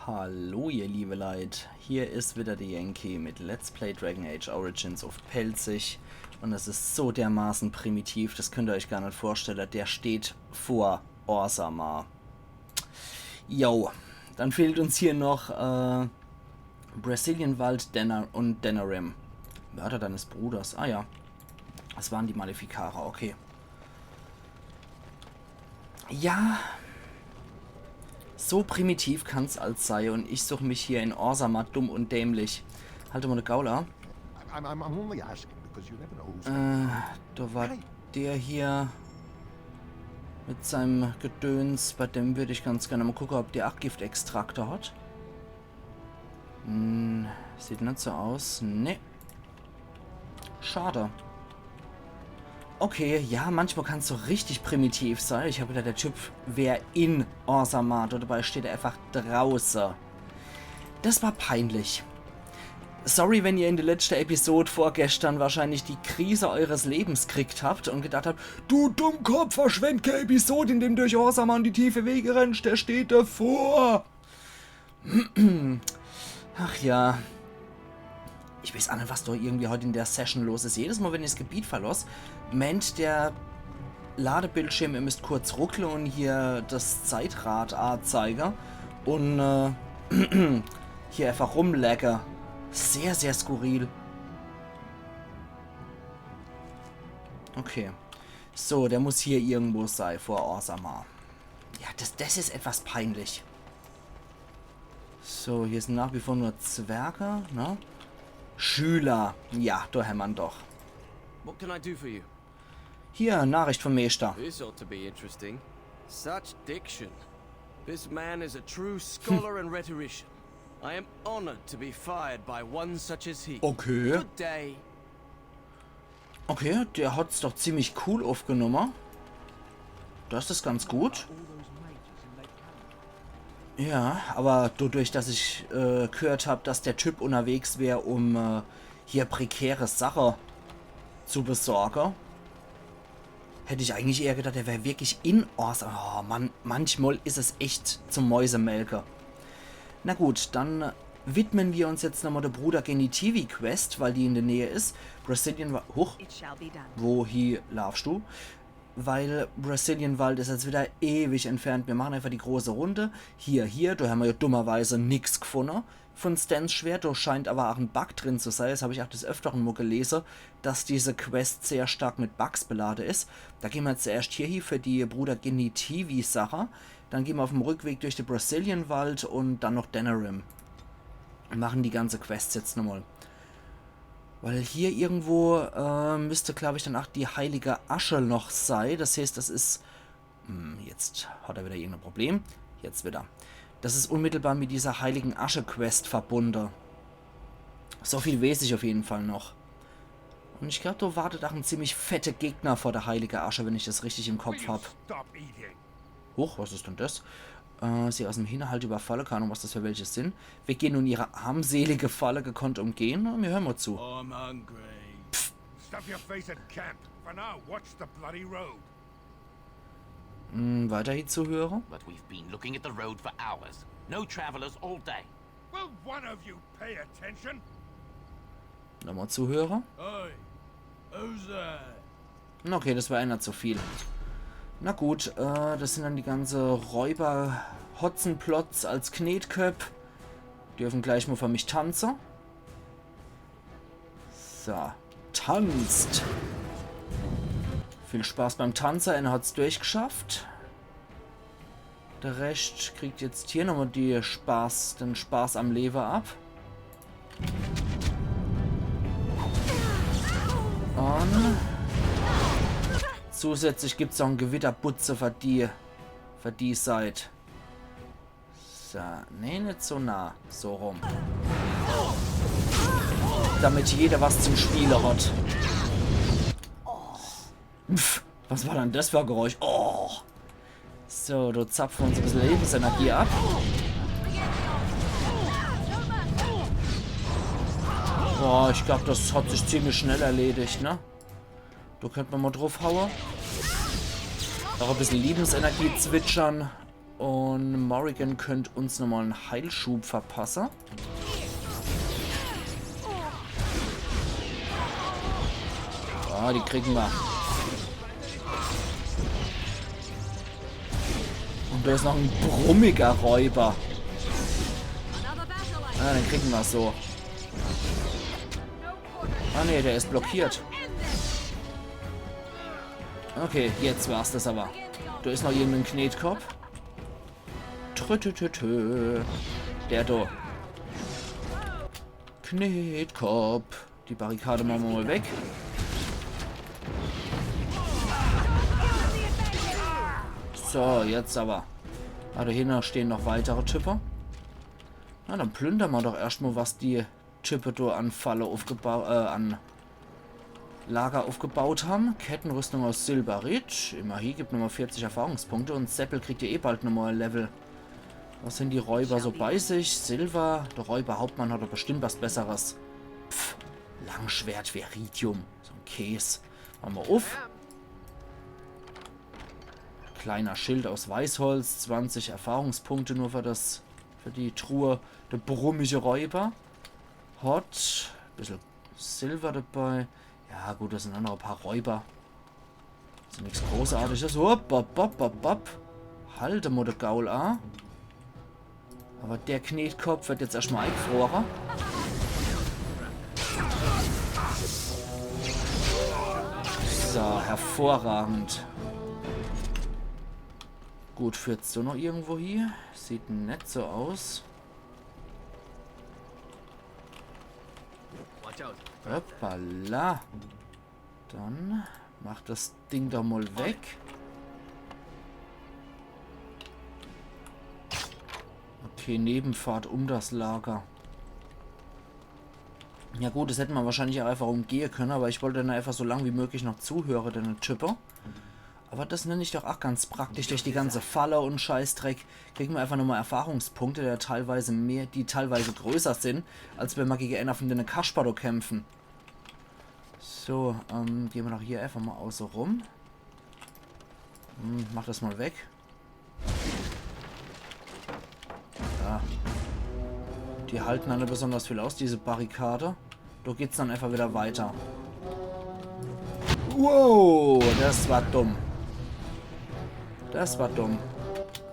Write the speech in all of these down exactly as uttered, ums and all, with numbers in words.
Hallo ihr liebe Leit, hier is wieder de Yankee mit Let's Play Dragon Age Origins uff Pälzisch. Un es is so dermaßen primitiv, das könnt ihr euch gar net vorstelle. Der steht vor Orzammar. Jo, dann fehlt uns hier noch äh, Brecilianwald, Dena und Denerim. Mörder deines Bruders, ah ja. Das waren die Malefikara, okay. Ja. So primitiv kann's als sei un ich such mich hier in Orzammar dumm un dämlich. Halt mol de Gaul a. I'm, I'm, I'm only asking because you never know who's. Äh, do war der hier mit seinem Gedöns, bei dem würd ich ganz gerne mol gucke, ob der ach Giftextrakte hat. Hm, sieht net so aus. Nee. Schade. Okay, ja, manchmal kann's so richtig primitiv sei. Ich hab gedacht, der Typ wär in Orzammar, dabei steht er einfach drauße. Das war peinlich. Sorry, wenn ihr in der letzten Episode vorgestern wahrscheinlich die Krise eures Lebens kriegt habt und gedacht habt, „Du Dummkopf, verschwend keine Episode, indem du durch Orzammar in die tiefe Wege rennst, der steht davor.“ Ach ja. Ich weiß ach net, was do irgendwie heut in der Session los is. Jedes Mol, wenn ich's Gebiet verloss, meint der Ladebildschirm, ihr müsst kurz ruckle und hier das Zeitrad azeige und äh, hier einfach rumlagge. Sehr, sehr skurril. Okay. So, der muss hier irgendwo sei, vor Orzammar. Ja, das, das is etwas peinlich. So, hier sin nach wie vor nur Zwerge, ne? Schüler. Ja, do hämmer'n doch. What can I do for you? Hier, Nachricht vom Meester. This ought to be interesting. Such diction. This man is a true scholar and rhetorician. I am honored to be fired by one such as he. Okay. Good day. Okay, der hat's doch ziemlich cool aufgenommen. Das is ganz gut. Ja, aber dadurch, dass ich äh, gehört hab, dass der Typ unterwegs wär, um äh, hier prekäre Sache zu besorge, hätt ich eigentlich eher gedacht, er wär wirklich in Orzammar. Oh Mann, manchmal is es echt zum Mäusemelke. Na gut, dann widmen wir uns jetzt nochmal der Bruder Genitivi Quest, weil die in der Nähe is. Brecilian war. Huch, It shall be done. wohi laafst du? Weil Brecilianwald is jetzt wieder ewig entfernt. Wir machen einfach die große Runde. Hier, hier, do hämmer ja dummerweise nix gefunne von Stans Schwert. Do scheint aber ach en Bug drin zu sei. Das hab ich ach des Öfteren mol gelese, dass diese Quest sehr stark mit Bugs belade is. Da gehn mer zuerscht hier hie für die Bruder Genitivi Sache. Dann gehn mer uff'm Rückweg durch de Brecilianwald und dann noch Denerim. Machen die ganze Quest jetzt nochmal. Weil hier irgendwo äh, müsst, glaub ich, dann ach die heilige Asche noch sei. Das heißt, das is. Hm, jetzt hat er wieder irgendein Problem. Jetzt wieder. Das is unmittelbar mit dieser heiligen Asche-Quest verbunde. So viel weiß ich auf jeden Fall noch. Und ich glaub, do wartet ach en ziemlich fette Gegner vor der heilige Asche, wenn ich das richtig im Kopf hab. Stop eating. Huch, was is denn das? Äh, sie aus dem Hinterhalt überfalle, keine Ahnung, was das für welche sin. Wir gehen nun ihre armselige Falle gekonnt umgehen. Na, mir hören mal zu. I'm hungry. Stuff your face and camp. For now, watch the bloody road. Hm, weiterhin zuhöre. But we've been looking at the road for hours. No travelers all day. Will one of you pay attention? Nochmal zuhöre. Oi, who's that? Na okay, das war einer zu viel. Na gut, äh, das sin dann die ganze Räuber-Hotzenplotz als Knetköpp. Dürfen gleich mal für mich tanze. So, tanzt. Viel Spaß beim Tanze, einer hat's durchgeschafft. Der Rescht kriegt jetzt hier nochmal die Spaß, den Spaß am Lewe ab. Und zusätzlich gibt's noch en Gewitterbutze für die, für die Seit. So, nee, net so nah. So rum. Damit jeder was zum Spiele hat. Pff, was war denn das für ein Geräusch? Oh. So, do zapfe mer uns e bissel Lebensenergie ab. Boah, ich glaub, das hat sich ziemlich schnell erledigt, ne? Do könnt mer mal drauf haue. Noch e bissel Lebensenergie zwitschern. Und Morrigan könnt uns nochmal en Heilschub verpasse. Ah, die kriegen wir. Und da ist noch ein brummiger Räuber. Ah, den kriegen wir so. Ah ne, der ist blockiert. Okay, jetzt war's das aber. Da ist noch irgendein Knetkopf. Trütütütü. Der da. Knetkopf. Die Barrikade machen wir mal weg. So, jetzt aber. Ah, da hinten stehen noch weitere Typen. Na, dann plündern wir doch erstmal, was die Typen da an Falle aufgebaut, äh, an Lager aufgebaut haben. Kettenrüstung aus Silberit. Immerhin, gibt nochmal vierzig Erfahrungspunkte und Seppel kriegt ja eh bald nochmal ein Level. Was sind die Räuber so bei sich? Silber. Der Räuberhauptmann hat doch bestimmt was Besseres. Pff, Langschwert, Veridium. So ein Käs. Machen wir auf. Kleiner Schild aus Weißholz. zwanzig Erfahrungspunkte nur für das, für die Truhe. Der brummige Räuber. Hat. Bissel Silber dabei. Ja gut, das sind dann noch ein paar Räuber. Also nichts Großartiges. Hopp, hopp, hopp, hopp, hopp. Halt mal de Gaul a. Aber der Knetkopf wird jetzt erstmal eingefroren. So, hervorragend. Gut, führt's so noch irgendwo hier? Sieht net so aus. Hoppala. Dann mach das Ding doch mal weg. Okay, Nebenpfad um das Lager. Ja gut, das hätte man wahrscheinlich auch einfach umgehen können, aber ich wollte dann einfach so lang wie möglich noch zuhören, den Typen. Aber das nenne ich doch auch ganz praktisch, durch die ganze Falle und Scheißdreck kriegen wir einfach nochmal Erfahrungspunkte, der teilweise mehr, die teilweise größer sind, als wenn wir gegen einer von den Kasper da kämpfen. So, ähm, gehen wir doch hier einfach mal außen rum. Hm, mach das mal weg. Ja. Die halten alle besonders viel aus, diese Barrikade. Da geht's dann einfach wieder weiter. Wow, das war dumm. Das war dumm.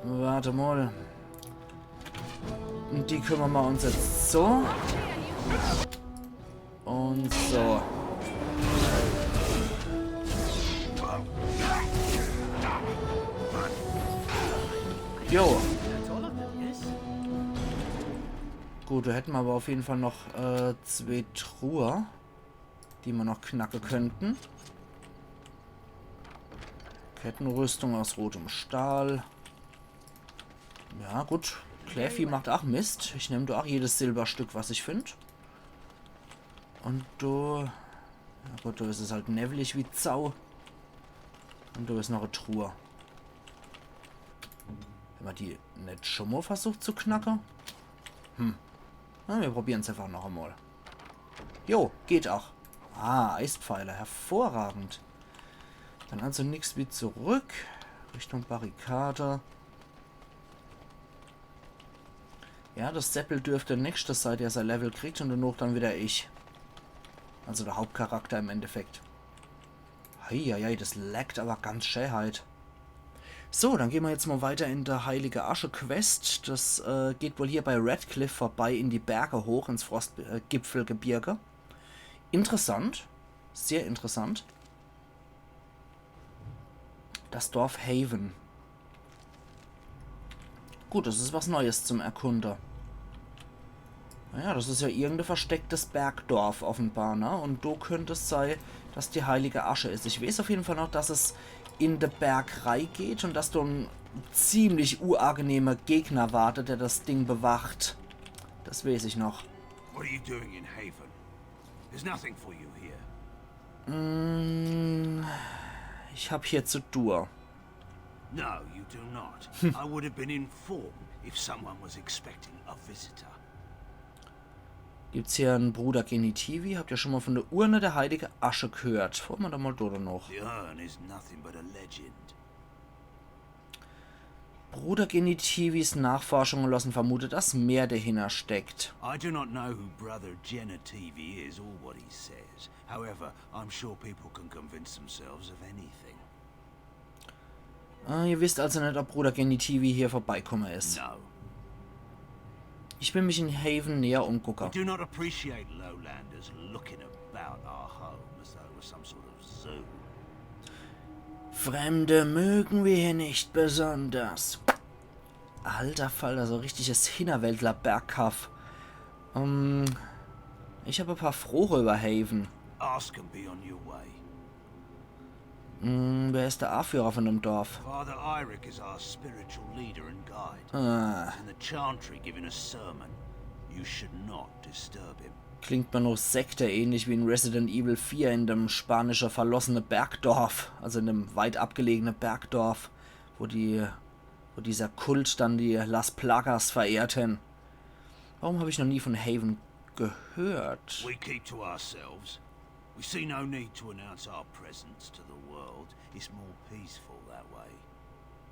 Warte mal. Und die kümmern wir uns jetzt so. Und so. Jo. Gut, da hätten wir aber auf jeden Fall noch äh, zwei Truhe, die wir noch knacke könnten. Kettenrüstung aus rotem Stahl. Ja, gut. Klärvieh macht auch Mist. Ich nehm da auch jedes Silberstück, was ich find. Und da. Ja gut, da is es halt newwelig wie Sau. Und da is noch e Truhe. Hämmer die net schon mal versucht zu knacke? Hm. Na, wir probieren's einfach noch einmal. Jo, geht auch. Ah, Eispfeile. Hervorragend. Dann also nix wie zurück. Richtung Barrikade. Ja, das Seppel dürfte nächste sein, der sein Level kriegt und danach dann wieder ich. Also der Hauptcharakter im Endeffekt. Heieiei, das laggt aber ganz schä heit. So, dann gehen wir jetzt mal weiter in der Heilige Asche Quest. Das äh, geht wohl hier bei Redcliffe vorbei in die Berge hoch, ins Frostgipfelgebirge. Interessant. Sehr interessant. Das Dorf Haven. Gut, das is was Neues zum Erkunde. Naja, das is ja irgendein verstecktes Bergdorf offenbar, ne? Und do könnt es sei, dass die Heilige Asche is. Ich weeß auf jeden Fall noch, dass es in de Berg rei geht und dass do en ziemlich uagenehmer Gegner wartet, der das Ding bewacht. Das weeß ich noch. What are you doing in Haven? There's nothing for you here. Mm, ich hab hier zu tun. No, you do not. I would have been informed if someone was expecting a visitor. Gibt's hier en Bruder Genitivi? Habt ihr schon mal von der Urne der Heilige Asche gehört? Fahre mer doch mal dort noch. The urn is nothing but a legend. Bruder Genitivis Nachforschungen lassen vermuten, dass mehr dahinter steckt. I do not know who Brother Genitivi is or what he says. However, I'm sure people can convince themselves of anything. Äh, ihr wisst also nicht, ob Bruder Genitivi hier vorbeigekommen ist. No. Ich will mich in Haven näher umgucken. We do not appreciate lowlanders looking about our home as though it was some sort of zoo. Fremde mögen wir hier nicht besonders. Alter Falter, so richtiges Hinterwäldler-Bergkaff. Ähm, ich habe ein paar Frogen über Haven. Ask and be on your way. Hm, wer ist der Anführer von dem Dorf? Father Eyrick is our spiritual leader and guide. Ah, In the chantry giving a sermon. You should not disturb him. klingt mir noch Sekte, ähnlich wie in Resident Evil vier in dem spanische verlassene Bergdorf, also in dem weit abgelegene Bergdorf, wo die, wo dieser Kult dann die Las Plagas verehrten. Warum habe ich noch nie von Haven gehört? We keep to ourselves. We see no need to announce our presence to the world. It's more peaceful that way.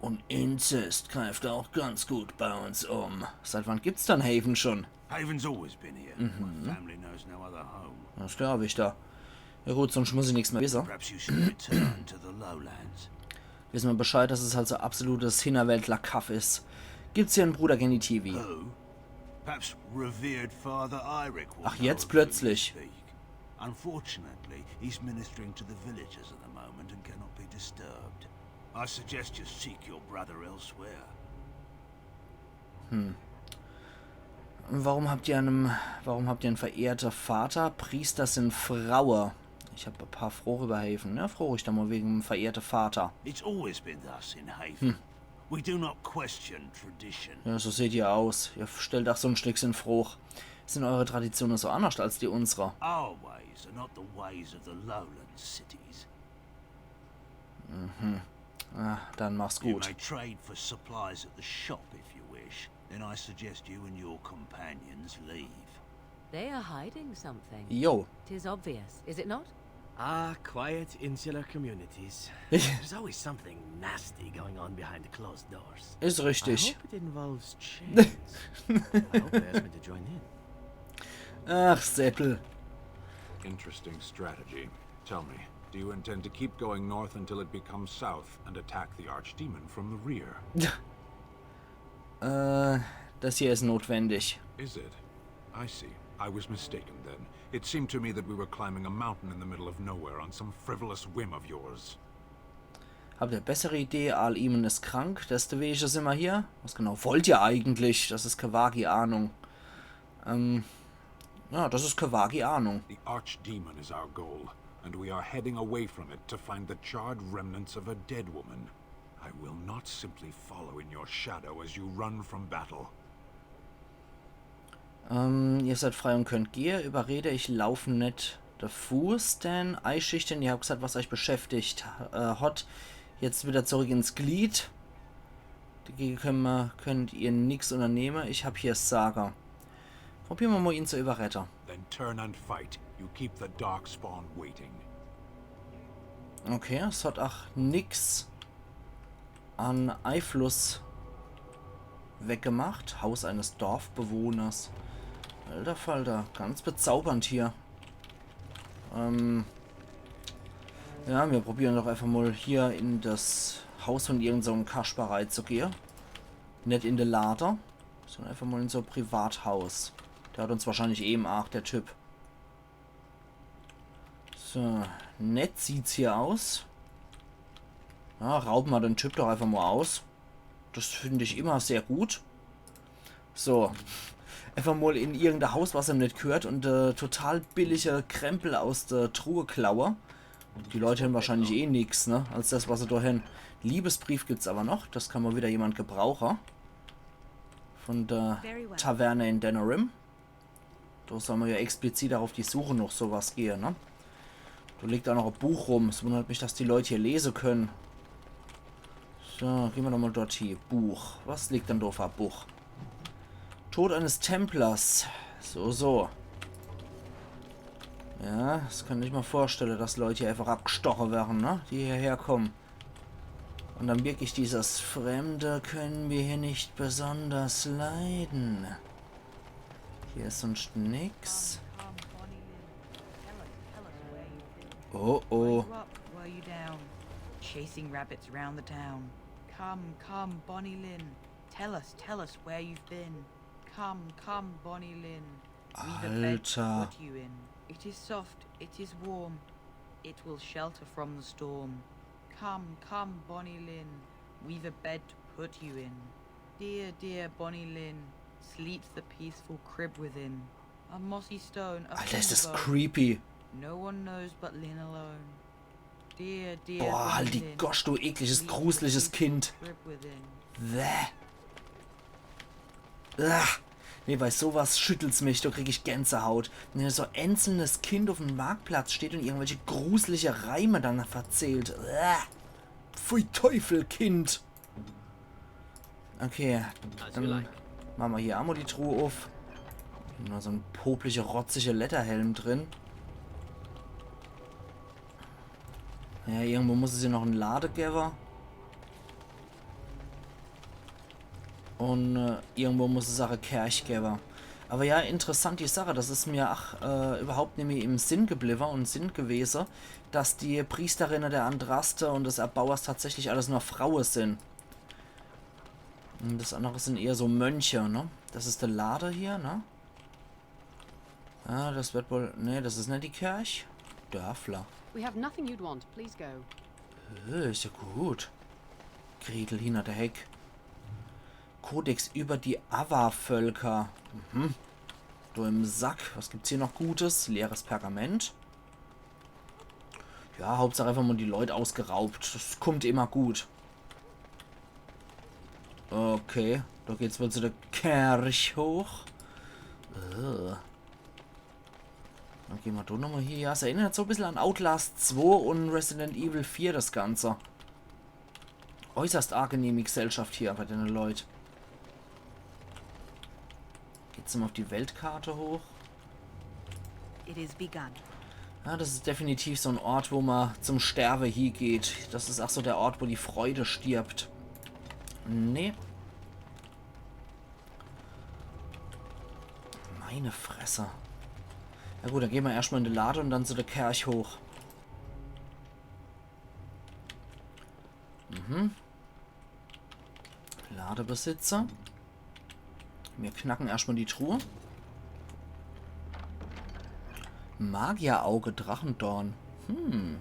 Und Inzest greift auch ganz gut bei uns um. Seit wann gibt's dann Haven schon? Haven's always been here. My family knows no other home. Das glaube ich da. Ja gut, sonst muss ich nichts mehr wissen. Perhaps you should return to the lowlands. Wissen wir Bescheid, dass es halt so absolutes Hinterwäldler-Kaff ist. Gibt's hier einen Bruder Genitivi? Who? Perhaps revered Father Eyrick will Ach, know jetzt of whom you plötzlich. Speak. Unfortunately, he's ministering to the villagers at the moment and cannot be disturbed. I suggest you seek your brother elsewhere. Warum habt ihr einen, warum habt ihr einen verehrten Vater? Priester sind Frauen. Ich hab ein paar Frogen über Haven. Ja, frage ich da mal wegen dem verehrten Vater. It's always been thus in Haven. We do not question tradition. Ja, so seht ihr aus. Ihr stellt auch sonst nichts in Frage. Sind eure Traditionen so anders als die unsere? Our ways are not the ways of the lowland cities. Ah, dann mach's You gut. May trade for supplies at the shop if you wish. Then I suggest you and your companions leave. They are hiding something. Jo, Tis obvious, is it not? Ah, quiet insular communities. There's always something nasty going on behind closed doors. Ist I richtig. Hope it involves chains. I hope they ask me to join in. Ach, Seppel. Interesting strategy. Tell me, do you intend to keep going north until it becomes south and attack the archdemon from the rear? Äh, das hier ist notwendig. Is it? I see. I was mistaken then. It seemed to me that we were climbing a mountain in the middle of nowhere on some frivolous whim of yours. Habt ihr bessere Idee? Arl Eamon ist krank, deswegen sind wir hier. Was genau wollt ihr eigentlich? Das ist Kawagi Ahnung. Ähm, ja, das ist Kawagi Ahnung. The archdemon is our goal, and we are heading away from it to find the charred remnants of a dead woman. I will not simply follow in your shadow as you run from battle. Ähm, ihr seid frei und könnt gehen. Überrede, ich laufe net de Fuß, denn Eischichten, ihr habt gesagt, was euch beschäftigt äh, hat. Jetzt wieder zurück ins Glied. Dagegen können wir, könnt ihr nix unternehmen. Ich hab hier Saga. Probieren wir mal, ihn zu überreden. Then turn and fight. You keep the darkspawn waiting. Okay, es hat auch nix an Einfluss weggemacht. Haus eines Dorfbewohners. Alter Falter, ganz bezaubernd hier. Ähm, ja, wir probieren doch einfach mal hier in das Haus von irgendeinem Kasper reinzugehen. Net in de Lade, sondern einfach mal in so ein Privathaus. Der hat uns wahrscheinlich eh im Arg, der Typ. So, nett sieht's hier aus. Ja, rauben wir den Typ doch einfach mal aus. Das finde ich immer sehr gut. So. Einfach mal in irgendein Haus, was ihm net gehört, und äh, total billige Krempel aus der Truhe klaue. Die Leute haben wahrscheinlich eh nix, ne? Als das, was sie da haben. Liebesbrief gibt's aber noch. Das kann mal wieder jemand gebrauchen. Von der Taverne in Denerim. Da soll man ja explizit auch auf die Suche nach sowas gehen, ne? Da liegt auch noch ein Buch rum. Es wundert mich, dass die Leute hier lesen können. So, gehen wir doch mal dort hier. Buch. Was liegt denn da für ein Buch? Tod eines Templers. So, so. Ja, das kann ich mir vorstellen, dass Leute hier einfach abgestochen werden, ne? Die hierher kommen. Und dann wirklich dieses Fremde können wir hier nicht besonders leiden. Hier ist sonst nix. Oh, oh. Were you up? Were you down? Chasing rabbits round the town. Come, come, Bonnie Lynn. Tell us, tell us where you've been. Come, come, Bonnie Lynn. We've a bed to Alter. Put you in. It is soft, it is warm. It will shelter from the storm. Come, come, Bonnie Lynn. We've a bed to put you in. Dear, dear Bonnie Lynn sleeps the peaceful crib within. A mossy stone, a Alter, ist das funny bone. Creepy. No one knows but Lynn alone. Dear, dear Boah, Bonnie halt die Lynn Gosch, du ekliges, sleeps the gruseliges peaceful Kind. Crib within. Bäh. Ah. Nee, bei sowas schüttelt's mich, da krieg ich Gänsehaut. Wenn so einzelnes Kind auf dem Marktplatz steht und irgendwelche gruselige Reime dann verzählt. Ah. Pfui Teufel, Kind. Okay, dann machen wir hier einmal die Truhe auf. Nur so ein poplige, rotzige Lederhelm drin. Ja, irgendwo muss es hier noch einen Lade geben. Und äh, irgendwo muss es auch e Kerch geben. Aber ja, interessant die Sache, das ist mir ach äh, überhaupt nicht mehr im Sinn geblieben und Sinn gewesen, dass die Priesterinnen der Andraste und des Erbauers tatsächlich alles nur Frauen sind. Und das andere sind eher so Mönche, ne? Das ist der Lade hier, ne? Ah, das wird wohl... Nee, das ist nicht die Kerch. Dörfler. We have nothing you'd want. Please go. Äh, ist ja gut. Gretel hinter der Heck. Kodex über die Awa-Völker. Mhm. Du im Sack. Was gibt's hier noch Gutes? Leeres Pergament. Ja, Hauptsache einfach mal die Leute ausgeraubt. Das kommt immer gut. Okay, da geht's wohl zu der Kerch hoch. Äh. Dann gehen wir da nochmal hier. Ja, es erinnert so ein bisschen an Outlast zwei und Resident Evil vier, das Ganze. Äußerst angenehme Gesellschaft hier bei den Leuten. Geht's nochmal auf die Weltkarte hoch? It is begun. Ja, das ist definitiv so ein Ort, wo man zum Sterben hingeht. Das ist auch so der Ort, wo die Freude stirbt. Nee. Meine Fresse. Na gut, dann gehen wir erstmal in den Lade und dann zu der Kerch hoch. Mhm. Ladebesitzer. Wir knacken erstmal die Truhe. Magierauge, Drachendorn. Hm.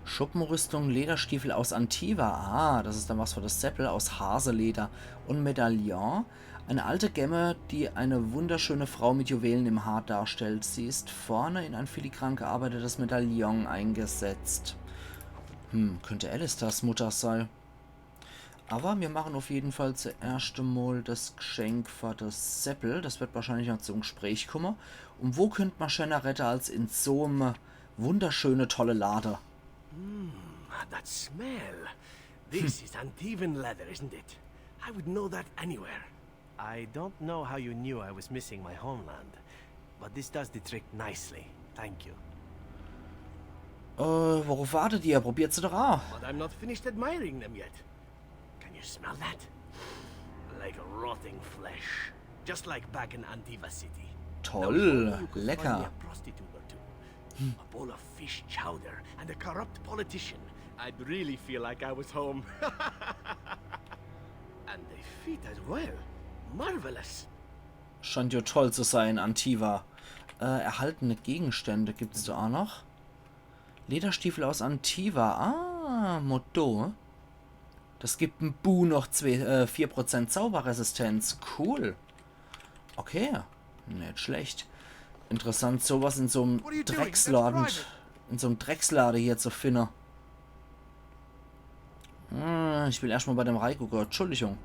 Schuppenrüstung, Lederstiefel aus Antiva. Ah, das ist dann was für das Seppel aus Haseleder. Und Medaillon. Eine alte Gemme, die eine wunderschöne Frau mit Juwelen im Haar darstellt. Sie ist vorne in ein filigran gearbeitetes Medaillon eingesetzt. Hm, könnte Alistairs Mutter sein. Aber wir machen auf jeden Fall zuerst einmal das Geschenk für das Seppel. Das wird wahrscheinlich noch zum Gespräch kommen. Und wo könnte man schöner rette als in so einem wunderschöne, tolle Lade? Ah, that smell. This is Antivan leather, isn't it? I would know that anywhere. I don't know how you knew I was missing my homeland, but this does the trick nicely. Thank you. Äh, worauf wartet ihr? Probiert sie doch auch. But I'm not finished admiring them yet. Can you smell that? Like rotting flesh. Just like back in Antiva City. Now, if Toll, only you could find lecker. me a prostitute or two. A bowl of fish chowder and a corrupt politician. I'd really feel like I was home. And they fit as well. Marvelous. Scheint ja toll zu sein, Antiva. Äh, erhaltene Gegenstände gibt's da auch noch. Lederstiefel aus Antiva. Ah, Motto. Das gibt em Bu noch zwei, äh, vier Prozent Zauberresistenz. Cool. Okay. Nicht schlecht. Interessant, sowas in so einem Drecksladen, in so einem Dreckslade hier zu finden. Äh, ich will erstmal bei dem reigucke. Entschuldigung.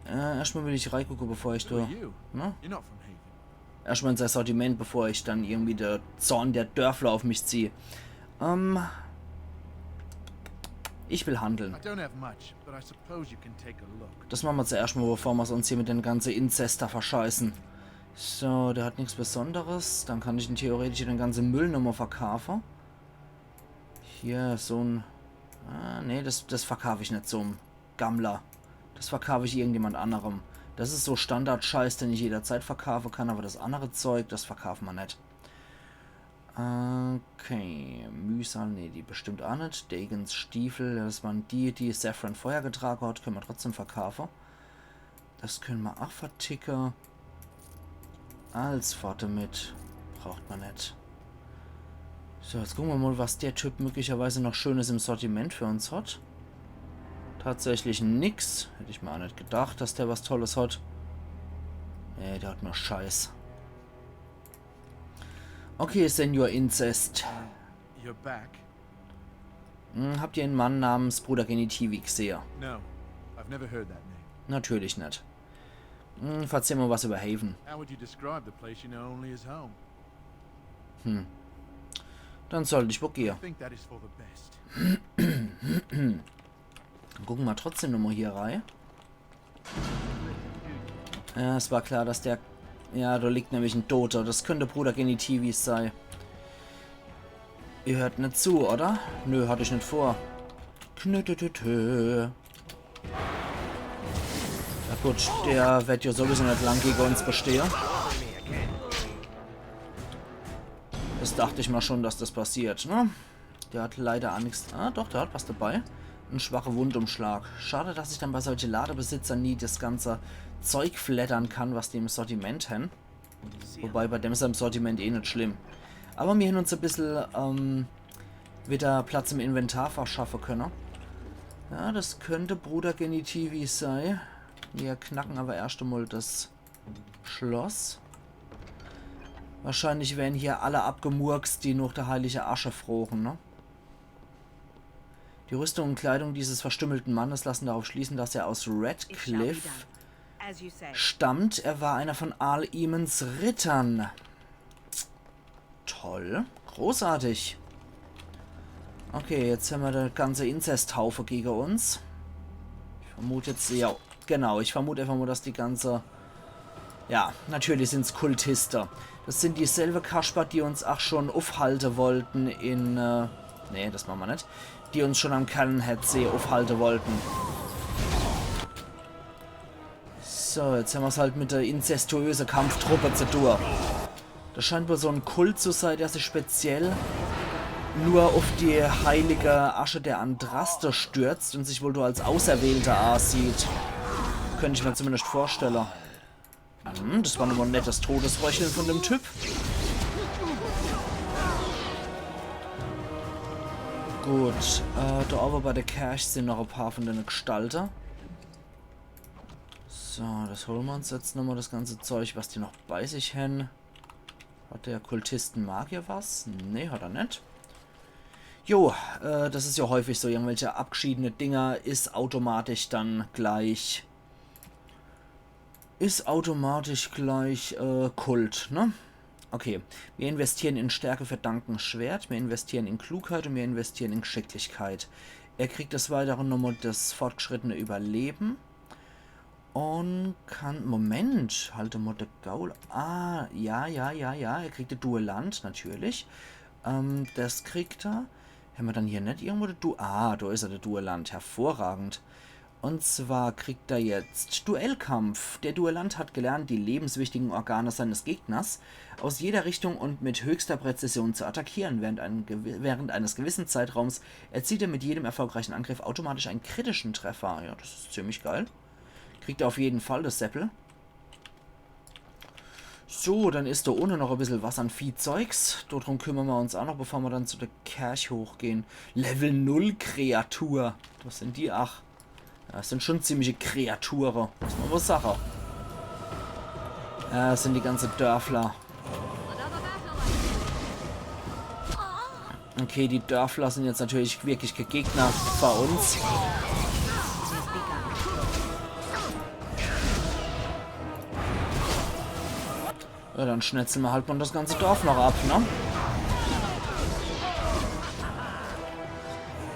Äh, erstmal will ich reigucke, bevor ich da... Ne? Erstmal ins Sortiment, bevor ich dann irgendwie der Zorn der Dörfler auf mich ziehe. Ähm, ich will handeln. I don't have much, but I suppose you can take a look. Das machen wir zuerst mal, bevor wir uns hier mit dem ganzen Inzest da verscheißen. So, der hat nichts Besonderes. Dann kann ich den theoretisch den ganzen Müll nochmal verkaufen. Hier, so ein Ah, nee, das, das verkaaf ich net zum Gammler. Das verkaaf ich irgendjemand anderem. Das is so Standardscheiß, den ich jederzeit verkaafe kann, aber das andere Zeug, das verkaafe mer net. Okay, Mühsal, nee, die bestimmt aa net. Dagans Stiefel, das waren die, die Zevran vorher getrage hat, könne mer trotzdem verkaafe. Das könne mer aa verticke. Als fort damit. Braucht mer net. So, jetzt gucke mer mal, was der Typ möglicherweise noch Schönes im Sortiment für uns hat. Tatsächlich nix. Hätt ich mer aa net gedacht, dass der was Tolles hat. Nee, der hat nur Scheiß. Okay, Senior Inzest. You're back? Hm, habt ihr einen Mann namens Bruder Genitivi gesehe? No, I've never heard that name. Natürlich net. Hm, verzähl mal was über Haven. How would you describe the place you know only as home? Hm. Dann sollt ich wohl gehe. I think that is for the best. Gucke mer trotzdem nochmal hier rei. Ja, es war klar, dass der... Ja, da liegt nämlich en Toter. Das könnte Bruder Genitivi sei. Ihr hört net zu, oder? Nö, hatt ich net vor. Knütütütü. Na gut, der wird ja sowieso net lang gegen uns bestehe. Das dacht ich mal schon, dass das passiert, ne? Der hat leider aa nix. Ah, doch, der hat was dabei. En schwache Wundumschlag. Schade, dass ich dann bei solche Ladebesitzer nie das ganze Zeug fleddern kann, was die im Sortiment hen. Wobei, bei dem is er im Sortiment eh net schlimm. Aber mir hen uns e bissel, ähm, wieder Platz im Inventar verschaffe könne. Ja, das könnte Bruder Genitivi sei. Wir knacken aber erscht einmal das Schloss. Wahrscheinlich werden hier alle abgemurkst, die noch der heilige Asche frochen, ne? Die Rüstung und Kleidung dieses verstümmelten Mannes lassen darauf schließen, dass er aus It shall be Redcliffe done. As you say. stammt. Er war einer von Arl Emons Rittern. Toll. Großartig. Okay, jetzt hen mer die ganze Inzesthaufe gegen uns. Ich vermute jetzt, ja, genau, ich vermute einfach mal, dass die ganze... Ja, natürlich sind's Kultiste. Das sind dieselbe Kasper, die uns ach schon aufhalte wollten in, äh, nee, das mache mer net. Die uns schon am Calenheadsee aufhalte wollten. So, jetzt hen mer's halt mit der inzestuöse Kampftruppe zu tun. Das scheint wohl so en Kult zu sein, der sich speziell nur auf die heilige Asche der Andraste stürzt und sich wohl nur als Auserwählter ansieht. Könnte ich mir zumindest vorstellen. Hm, das war nochmal ein nettes Todesröcheln von dem Typ. Gut, äh, da oben bei der Kerch sind noch ein paar von den Gestalten. So, das holen wir uns jetzt nochmal, das ganze Zeug, was die noch bei sich haben. Hat der Kultisten-Magier was? Nee, hat er net. Jo, äh, das is ja häufig so, irgendwelche abgeschiedene Dinger is automatisch dann gleich, is automatisch gleich, äh, Kult, ne? Okay, wir investieren in Stärke für Duncans Schwert, wir investieren in Klugheit und wir investieren in Geschicklichkeit. Er kriegt des Weiteren nochmal das fortgeschrittene Überleben. Und kann, Moment, halt mal de Gaul. Ah, ja, ja, ja, ja, er kriegt de Duellant, natürlich. Ähm, das kriegt er. Haben wir dann hier net irgendwo de Du-, ah, da is er, de Duellant, hervorragend. Und zwar kriegt er jetzt Duellkampf. Der Duellant hat gelernt, die lebenswichtigen Organe seines Gegners aus jeder Richtung und mit höchster Präzision zu attackieren. Während, einem, gewi- während eines gewissen Zeitraums erzielt er mit jedem erfolgreichen Angriff automatisch einen kritischen Treffer. Ja, das is ziemlich geil. Kriegt er auf jeden Fall, das Seppel. So, dann is da unten noch ein bisschen was an Viehzeugs. Drum kümmern wir uns auch noch, bevor wir dann zu der Kerch hochgehen. Level null Kreatur. Was sind die? Ach. Ja, das sind schon ziemliche Kreaturen. Muss man wohl sagen. Ja, das sind die ganze Dörfler. Okay, die Dörfler sind jetzt natürlich wirklich kein Gegner für uns. Ja, dann schnetzeln wir halt mal das ganze Dorf noch ab, ne?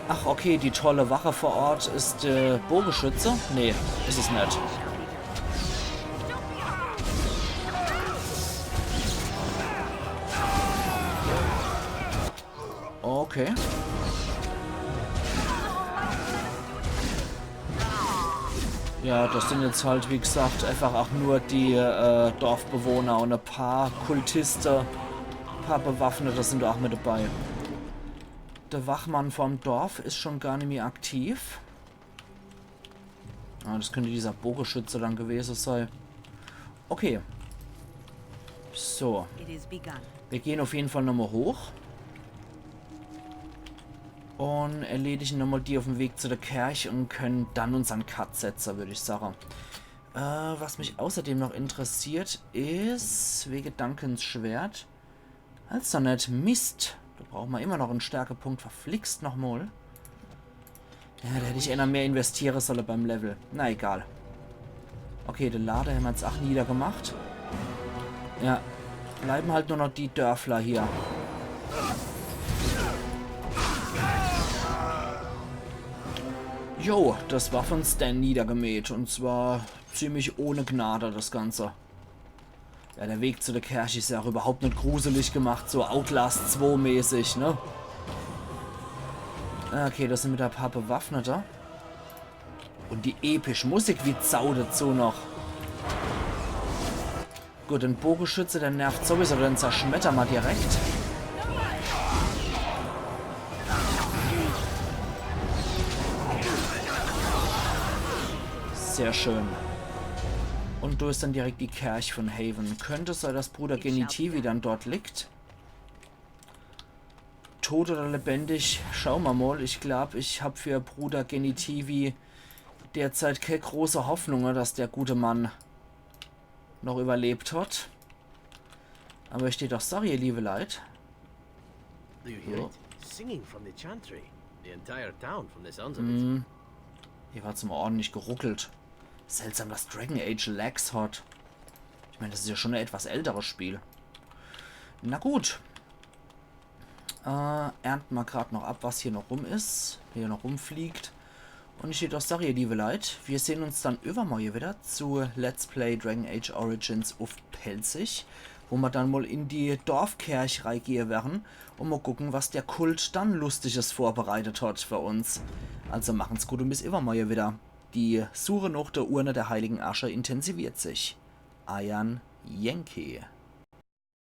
Ach, okay, die tolle Wache vor Ort ist, äh, Bogenschütze? Nee, is es net. Okay. Ja, das sind jetzt halt, wie gesagt, einfach auch nur die äh, Dorfbewohner und ein paar Kultiste, paar Bewaffnete sind da auch mit dabei. Der Wachmann vorm Dorf ist schon gar nicht mehr aktiv. Ah, das könnte dieser Bogenschütze dann gewesen sein. Okay. So. It is begun. Wir gehen auf jeden Fall nochmal hoch. Und erledigen nochmal die auf dem Weg zu der Kirche und können dann unseren Cut setzen, würde ich sagen. Äh, was mich außerdem noch interessiert, ist wegen Duncans Schwert. Also nicht. Mist. Da brauchen wir immer noch einen Stärkepunkt. Verflixt nochmal. Ja, da hätte ich einer mehr investieren sollen beim Level. Na egal. Okay, den Lader haben wir jetzt auch niedergemacht. Ja, bleiben halt nur noch die Dörfler hier. Jo, das war von Sten niedergemäht. Und zwar ziemlich ohne Gnade das Ganze. Ja, der Weg zu der Kirche ist ja auch überhaupt nicht gruselig gemacht, so Outlast zwei mäßig, ne? Okay, das sind wieder ein paar Bewaffnete. Und die epische Musik wie Sau dazu noch. Gut, den Bogenschütze, der nervt sowieso, den zerschmetter mal direkt. Sehr schön. Und da ist dann direkt die Kirche von Haven. Könnte sein, dass Bruder Genitivi dann dort liegt. Tot oder lebendig, schauen wir mal. Ich glaube, ich habe für Bruder Genitivi derzeit keine große Hoffnung, dass der gute Mann noch überlebt hat. Aber ich stehe doch sorry, ihr liebe Leute. Do you hear Oh. It? Singing from the chantry. The entire town, from the sounds of it. Hm. Hier hat's mal ordentlich geruckelt. Seltsam, dass Dragon Age Lags hat. Ich meine, das ist ja schon ein etwas älteres Spiel. Na gut. Äh, ernten wir gerade noch ab, was hier noch rum ist. Hier noch rumfliegt. Und ich stehe doch sorry, ihr liebe Leute. Wir sehen uns dann übermorgen wieder zu Let's Play Dragon Age Origins auf Pälzisch, wo wir dann mal in die Dorfkirche reingehen werden und mal gucken, was der Kult dann Lustiges vorbereitet hat für uns. Also machen's gut und bis übermorgen wieder. Die Suche nach der Urne der heiligen Asche intensiviert sich. Eiern Yankee.